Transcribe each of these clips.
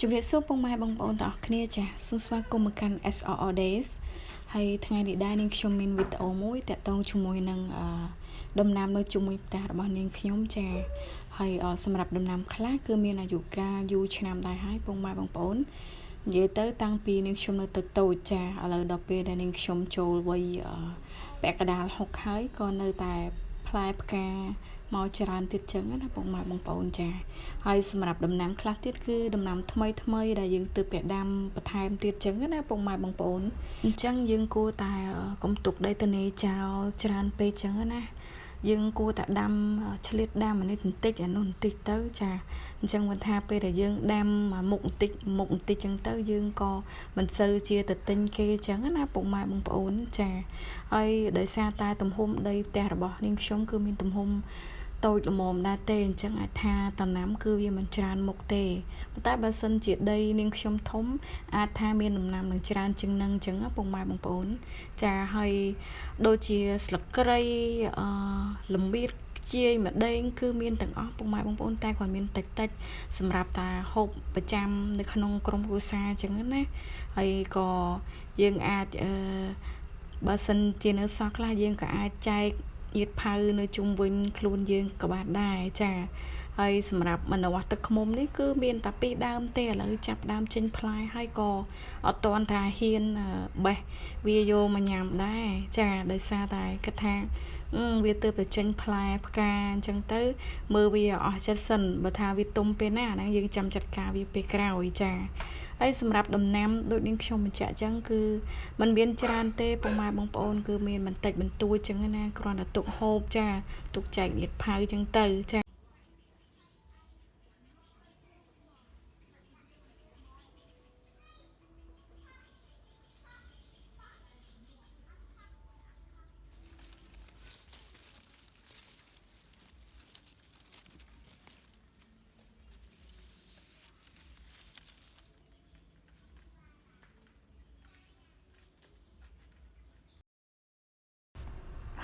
ជំរាបសួរពុកម៉ែបងប្អូនទាំងអស់គ្នាចាសសូមស្វាគមន៍មកកាន់ SRR Days ហើយថ្ងៃនេះដែរនាងខ្ញុំមានវីដេអូមួយតាក់ទងជាមួយនឹងដំណាំនៅជុំវិញផ្ទះរបស់នាងខ្ញុំចាហើយសម្រាប់ដំណាំខ្លះគឺមានអាយុកាលយូរឆ្នាំដែរហើយពុកម៉ែបងប្អូននិយាយទៅតាំងពីនាងខ្ញុំនៅតូចតូចចាឥឡូវដល់ពេលដែលនាងខ្ញុំចូលវ័យពាក់កណ្ដាល60ហើយក៏នៅតែផ្លែផ្កាមកច្រើនទៀតចឹងណាពុកម៉ែបងប្អូនចាហើយសម្រាប់ដំណាំខ្លះទៀតគឺដំណាំថ្មីថ្មីដែលយើងទើបតែដាំបន្ថែមទៀតចឹងណាពុកម៉ែបងប្អូនអញ្ចឹងយើងគួរតែកុំទុកដីទំនេរចោលច្រើនពេកចឹងណាយើងគួរតែដាំឆ្លៀតដាំអានេះបន្តិចអានោះបន្តិចទៅចាអញ្ចឹងមិនថាពេលដែលយើងដាំមុខបន្តិចមុខបន្តិចចឹងទៅយើងក៏មិនសូវជាទៅទិញគេចឹងណាពុកម៉ែបងប្អូនចាហើយដោយសារតែទំហំដីផ្ទះរបស់នាងខ្ញុំគឺមានទំហំតូចល្មមដែរទេអញ្ចឹងអាចថាដំណាំគឺវាមិនច្រើនមុខទេប៉ុន្តែបើសិនជាដីនាងខ្ញុំធំអាចថាមានដំណាំនឹងច្រើនជាងនឹងអញ្ចឹងពុកម៉ែបងប្អូនចាហើយដូចជាស្លឹកគ្រៃអឺល្មៀតខ្ជាយម្ដេងគឺមានទាំងអស់ពុកម៉ែបងប្អូនតែគាត់មានតិចតិចសម្រាប់តាហូបប្រចាំនៅក្នុងក្រុមគ្រួសារអញ្ចឹងណាហើយក៏យើងអាចអឺបើសិនជានៅសល់ខ្លះយើងក៏អាចចែកញាតផៅនៅជុំវិញខ្លួនយើងក៏បានដែរចាហើយសម្រាប់ម្នាស់ទឹកឃ្មុំនេះគឺមានតែពីរដើមទេឥឡូវចាប់ដើមចេញផ្លែហើយក៏អត់ទាន់ថាហ៊ានបេះវាយកមកញ៉ាំដែរចាដោយសារតែគិតថាវាទើបតែចេញផ្លែផ្កាអញ្ចឹងទៅមើលវាអស់ចិត្តសិនបើថាវាទុំពេលណាហ្នឹងយើងចាំចាត់ការវាពេលក្រោយចាហើយសម្រាប់ដំណាំដូចនាងខ្ញុំបញ្ជាក់អញ្ចឹងគឺมันមានច្រើនទេពុកម៉ែបងប្អូនគឺមានបន្តិចបន្តួចអញ្ចឹងណាគ្រាន់តែទុកហូបចាទុកចែកញាតិផៅអញ្ចឹងទៅចា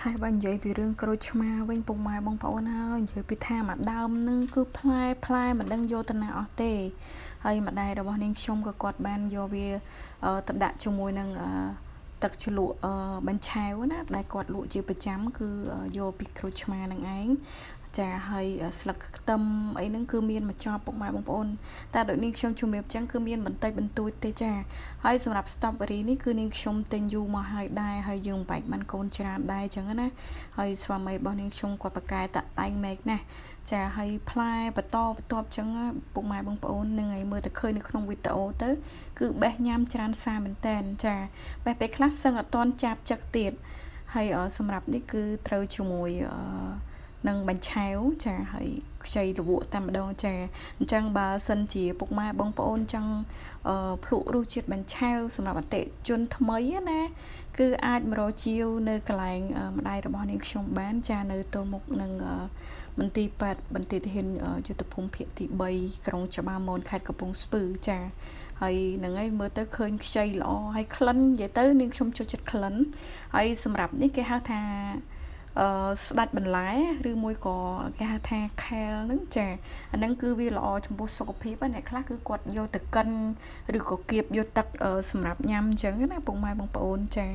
ហើយបើនិយាយពីរឿងក្រូចឆ្មាវិញពុកម៉ែបងប្អូនហើយនិយាយពីថាមួយដើមនឹងគឺផ្លែផ្លែមិនដឹងយកទៅណាអស់ទេហើយម្ដាយរបស់នាងខ្ញុំក៏គាត់បានយកវាទៅដាក់ជាមួយនឹងទឹកជ្រលក់បញ្ឆេវណាដែលគាត់លក់ជាប្រចាំគឺយកពីក្រូចឆ្មានឹងឯងចាហើយស្លឹកខ្ទឹមអីហ្នឹងគឺមានមកចប់ពុកម៉ែបងប្អូនតែដូចនាងខ្ញុំជំរាបចឹងគឺមានបន្តិចបន្តួចទេចាហើយសម្រាប់ strawberry នេះគឺនាងខ្ញុំទិញយូរមកហើយដែរហើយយើងបែកបានកូនច្រើនដែរចឹងណាហើយស្វាមីរបស់នាងខ្ញុំគាត់ប្រកែតាក់តែងមែកណាចាហើយផ្លែបន្តបន្ទាប់ចឹងពុកម៉ែបងប្អូននឹងឲ្យមើលតែឃើញនៅក្នុងវីដេអូទៅគឺបេះញ៉ាំច្រើនសាមែនតែនចាបេះពេលខ្លះសឹងអត់តន់ចាប់ចឹកទៀតហើយសម្រាប់នេះគឺត្រូវជាមួយនឹងបញ្ឆេវចាហើយខ្ចីលវក់តែម្ដងចាអញ្ចឹងបើសិនជាពុកម៉ែបងប្អូនចង់ភ្លក់រសជាតិបញ្ឆេវសម្រាប់អតិជនថ្មីណាគឺអាចមករកជាវនៅកន្លែងម្ដាយរបស់នាងខ្ញុំបានចានៅទល់មុខនឹងមន្ទីរពេទ្យបន្ទាយទាហានយុទ្ធភូមិភាគទី3ក្រុងច្បារមនខេត្តកំពង់ស្ពឺចាហើយហ្នឹងហើយមើលទៅឃើញខ្ចីល្អហើយក្លិននិយាយទៅនាងខ្ញុំចូលចិត្តក្លិនហើយសម្រាប់នេះគេហៅថាអឺស្ដាច់បន្លែឬមួយក៏គេហៅថាខែលហ្នឹងចាអាហ្នឹងគឺវាល្អចំពោះសុខភាពអ្នកខ្លះគឺគាត់យកទៅកិនឬក៏គៀបយកទឹកសម្រាប់ញ៉ាំអញ្ចឹងណាពុកម៉ែបងប្អូនចា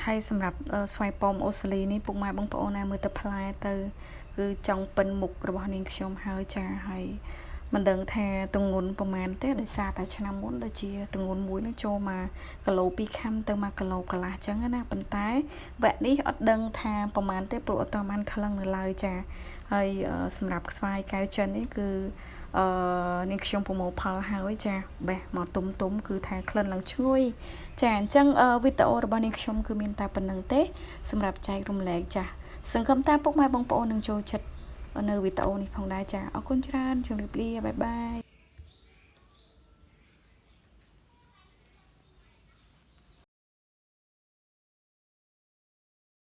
ហើយសម្រាប់ស្វាយប៉ោមអូស្ត្រាលីនេះពុកម៉ែបងប្អូនណាមើលទៅផ្លែទៅគឺចង់ពិនមុខរបស់នាងខ្ញុំហើយចាហើយមិនដឹងថាទងន់ប្រហែលទេដោយសារតែឆ្នាំមុនដូចជាទងន់មួយនឹងចូលមកគីឡូ2ខាំទៅ1គីឡូកន្លះចឹងណាប៉ុន្តែវគ្គនេះអត់ដឹងថាប្រហែលទេព្រោះអត់បានថ្លឹងនៅឡើយចាហើយសម្រាប់ស្វាយកែវចិននេះគឺអឺនាងខ្ញុំប្រមូលផលហើយចាបេះមកទុំទុំគឺថាក្លិនឡើងឈ្ងុយចាអញ្ចឹងវីដេអូរបស់នាងខ្ញុំគឺមានតែប៉ុណ្្នឹងទេសម្រាប់ចែករំលែកចាសង្ឃឹមថាពុកម៉ែបងប្អូននឹងចូលចិត្តនៅវីដេអូនេះផងដែរចាអរគុណច្រើនជម្រាបលាបាយបាយ។